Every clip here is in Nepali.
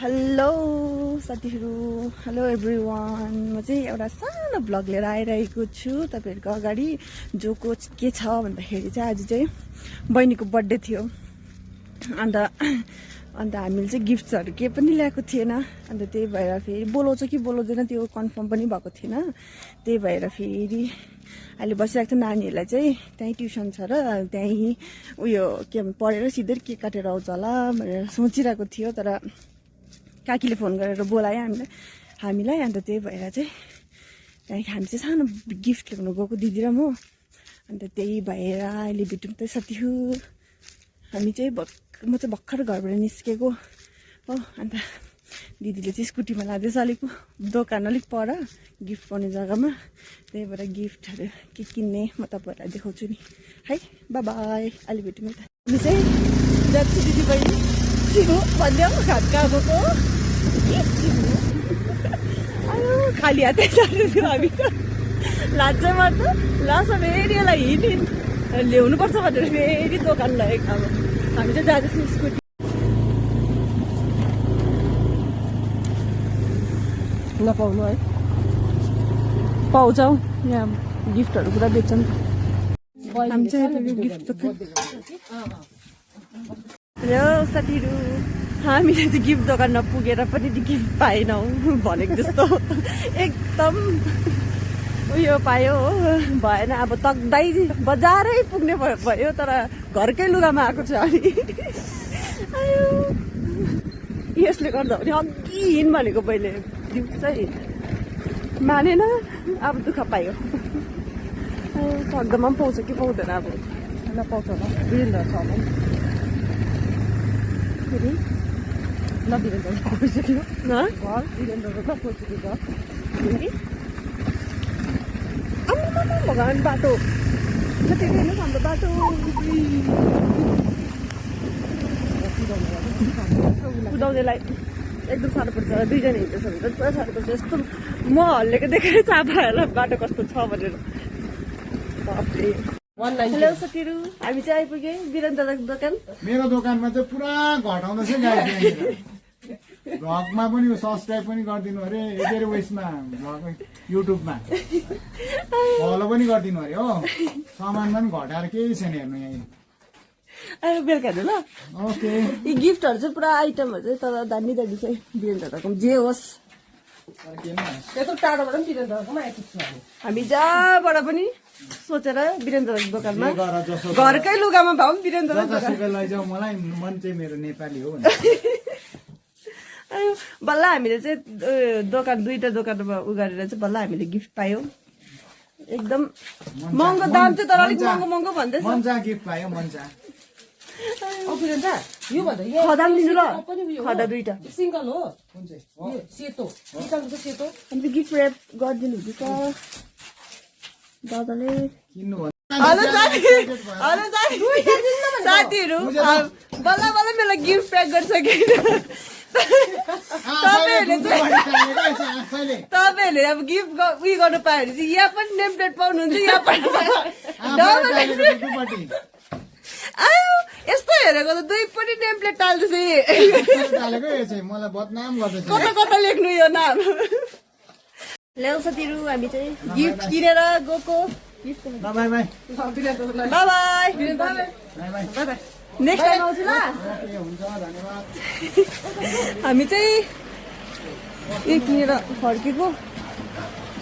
हेलो साथीहरू, हेलो एभ्रिवान। म चाहिँ एउटा सानो ब्लग लिएर आइरहेको छु तपाईहरुको अगाडि। जो को के छ भन्दाखेरि चाहिँ आज चाहिँ बहिनीको बर्थडे थियो। अन्त हामीले चाहिँ गिफ्ट्सहरु के पनि ल्याएको थिएन। अन्त त्यही भएर फेरि बोलाउँछ कि बोलाउँदैन त्यो कन्फर्म पनि भएको थिएन। त्यही भएर फेरि अहिले बसिरहेको थियो। नानीहरूलाई चाहिँ त्यही ट्युसन छ र त्यही उयो के पढेर सिधै केक काटेर आउँछ होला भनेर सोचिरहेको थियो। तर काकीले फोन गरेर बोलायो हामीलाई। अन्त त्यही भएर चाहिँ त्यहाँदेखि हामी चाहिँ सानो गिफ्ट ल्याउनु गएको दिदी र म। अन्त त्यही भएर अहिले भेटौँ त साथीहरू। हामी चाहिँ म चाहिँ भर्खर घरबाट निस्केको हो। अन्त दिदीले चाहिँ स्कुटीमा लाँदैछ अलिक दोकान अलिक पर गिफ्ट पाउने जग्गामा। त्यही भएर गिफ्टहरू के किन्ने म तपाईँहरूलाई देखाउँछु नि है। बाई बाई, अहिले भेटौँ है त। हामी चाहिँ जान्छु दिदी बहिनी भन्दै घाट कहाँ गएको खाली हातै जाँदैछौँ हामी त। लाजै मार्छ लास्ट फेरि यसलाई हिँड ल्याउनुपर्छ भनेर फेरि दोकान लगेको। अब हामी चाहिँ जाँदैछौँ स्कुटी। नपाउनु है, पाउँछौँ यहाँ गिफ्टहरू पुरा बेच्छ नि त। हामी चाहिँ गिफ्ट दोकान। हेलो साथीहरू, हामीले चाहिँ गिफ्ट दोकानमा पुगेर पनि गिफ्ट पाएनौँ भनेको जस्तो एकदम उयो पायो हो। भएन अब तक्दै बजारै पुग्ने भयो। तर घरकै लुगामा आएको छ अनि यसले गर्दा पनि अघि हिँड भनेको पहिले दिउँसै मानेन। अब दुःख पायो। सक्दोमा पनि पाउँछ कि पाउँदैन। अब नपाउँछ होला वीरेन्द्र छ होला फेरि नवीरेन्द्र गइसक्यो न घर। वीरेन्द्रको त खोजिसक्यो घर फेरि। भगवान् बाटो कति हेर्नुहोस् हाम्रो बाटो कुदाउनेलाई एकदम साह्रो पर्छ। दुईजना हिँड्दैछ भने त पुरा साह्रो पर्छ। यस्तो म हल्लेको देखेर चाह पाएर बाटो कस्तो छ भनेर। हेलो साथीहरू, हामी चाहिँ आइपुग्यौँ वीरेन्द्र दोकान। मेरो दोकानमा चाहिँ पुरा घटाउँदैछ गाडी। भ्लगमा पनि सब्सक्राइब पनि गरिदिनु अरे के अरे उयसमा युट्युबमा फलो पनि गरिदिनु अरे हो। सामानमा पनि घटाएर केही छैन हेर्नु यहाँ। बेलुका हेर्नु ल। ओके। यी गिफ्टहरू चाहिँ पुरा आइटमहरू चाहिँ तर दामी दामी चाहिँ वीरेन्द्रको जे होस्। त्यत्रो टाढोबाट पनि वीरेन्द्रकोमा आइपुग्छ हामी जहाँबाट पनि सोचेर वीरेन्द्र दोकानमा घरकै लुगामा भए पनि वीरेन्द्र लैजाऊ। मलाई मन चाहिँ मेरो नेपाली हो। अयो बल्ल हामीले चाहिँ दोकान दुईटा दोकानमा उ गरेर चाहिँ बल्ल हामीले गिफ्ट पायौँ। एकदम महँगो दाम चाहिँ तर अलिक महँगो भन्दैछ। मन्जा गिफ्ट पायो मन्जा। खदा पनि दिनु ल। खदा दुईटा सिङ्गल हो सेतो निकाल्नु सेतो। अन्त गिफ्ट ऱ्याप गरिदिनु हुँदैछ दादाले। किन्नु हेलो साथीहरू, बल्ल बल्ल मेरो गिफ्ट प्याक गरिसकेँ। तपाईँहरूले अब गिफ्ट उयो गर्नु पायो भने चाहिँ यहाँ पनि नेम प्लेट पाउनुहुन्छ। यहाँ पनि आयो यस्तो हेरेको त दुईपट्टि नेम प्लेट टाल्दैछ। मलाई बदनाम गर्दैछ। कता कता लेख्नु यो नाम। ल्याउ साथीहरू, हामी चाहिँ गिफ्ट किनेर गएको। By by by next time आउँछु ल। हुन्छ धन्यवाद। हामी चाहिँ यो किनेर फर्केको।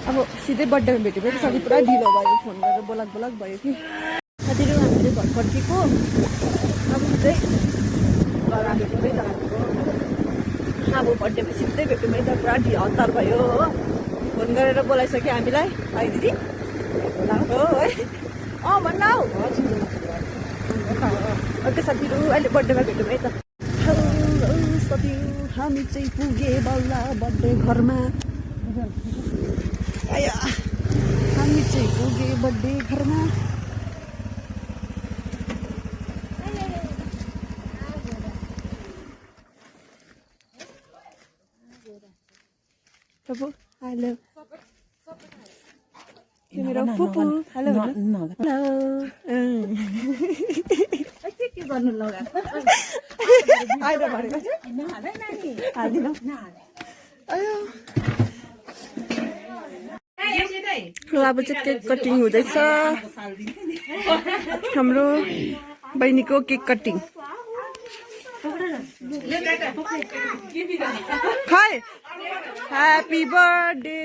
अब सिधै बर्थडेमा भेट्यो पनि साथी पुरा ढिलो भयो। फोन गरेर बोलाक भयो कि साथीहरू। हामी चाहिँ घर फर्केको। अब चाहिँ घर भेट्यौँ त। अब बर्थडेमा सिधै भेट्यौँ है त। पुरा हतार भयो हो। फोन गरेर बोलाइसक्यो हामीलाई। है दिदी हो है भन्न हौ। ओके साथीहरू, अहिले बर्थडेमा भेट्यौँ है त। हेलो साथीहरू, हामी चाहिँ पुगे बल्ल बर्थडे घरमा। आया हामी चाहिँ पुगे बर्थडे घरमा। हेलो मेरो फुपू। हेलो हेलो आएर भनेको चाहिँ हालिदिनु आयो ल अब चाहिँ केक कटिङ हुँदैछ हाम्रो बहिनीको केक कटिङ खै happy birthday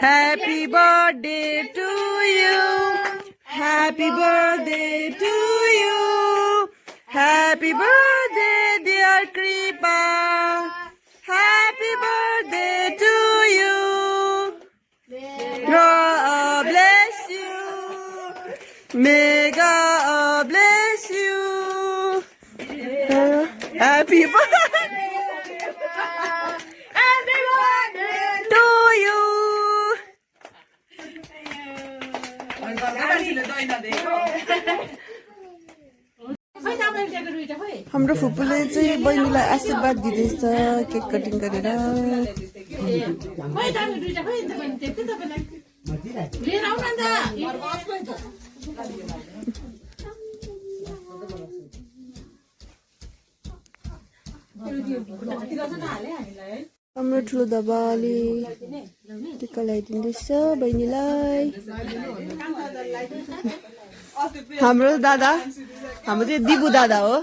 Happy birthday to you. Happy birthday to you. Happy birthday, dear Kripa. Happy birthday to you. God bless you. May God bless you. Happy birthday. To you. हाम्रो फुपूले चाहिँ बहिनीलाई आशीर्वाद दिँदैछ केक कटिङ गरेर हाम्रो ठुलो दाबाले टिका लगाइदिँदैछ बहिनीलाई हाम्रो दादा हाम्रो चाहिँ दिबु दादा हो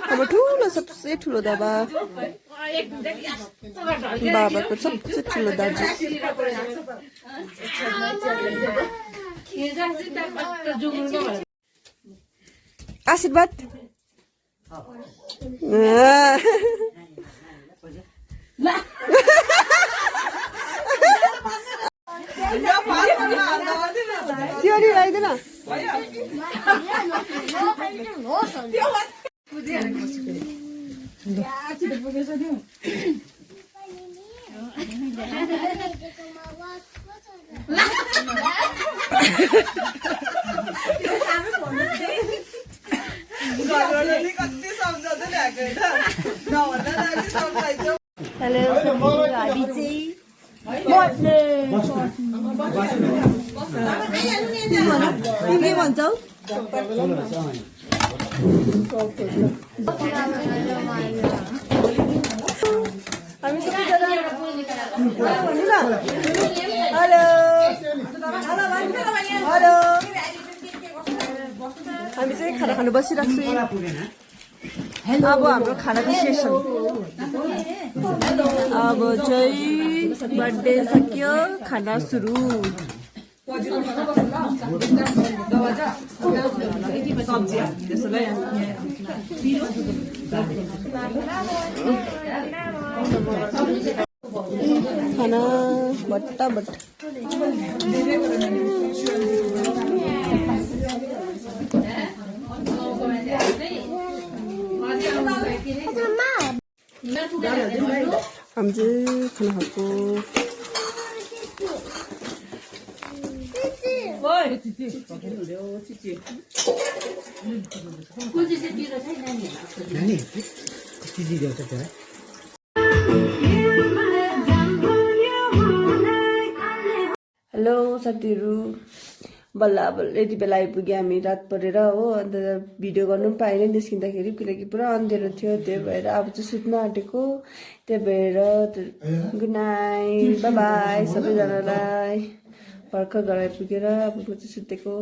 हाम्रो ठुलो सबसे ठुलो दाबा बाबाको सबसे ठुलो दाजु आशीर्वाद Theory लगाइदेन हेलो हामी चाहिँ के भन्छौ हामी सबैजना हेलो हेलो हामी चाहिँ खाना खानु बसिरहेको छु अब हाम्रो खानाको सेसन अब चाहिँ बर्थडे सक्यो खाना सुरु खाना बट्टा बट्टा हम चाहिँ खाना खाएको हेलो साथीहरू बल्ल अब यति बेला आइपुग्यो हामी रात परेर हो अन्त भिडियो गर्नु पनि पाएन निस्किँदाखेरि किनकि पुरा अँध्यारो थियो त्यही भएर अब चाहिँ सुत्न आँटेको त्यही भएर गुड नाइट बाई बाई सबैजनालाई भर्खर घर आइपुगेर अब म चाहिँ सुतेको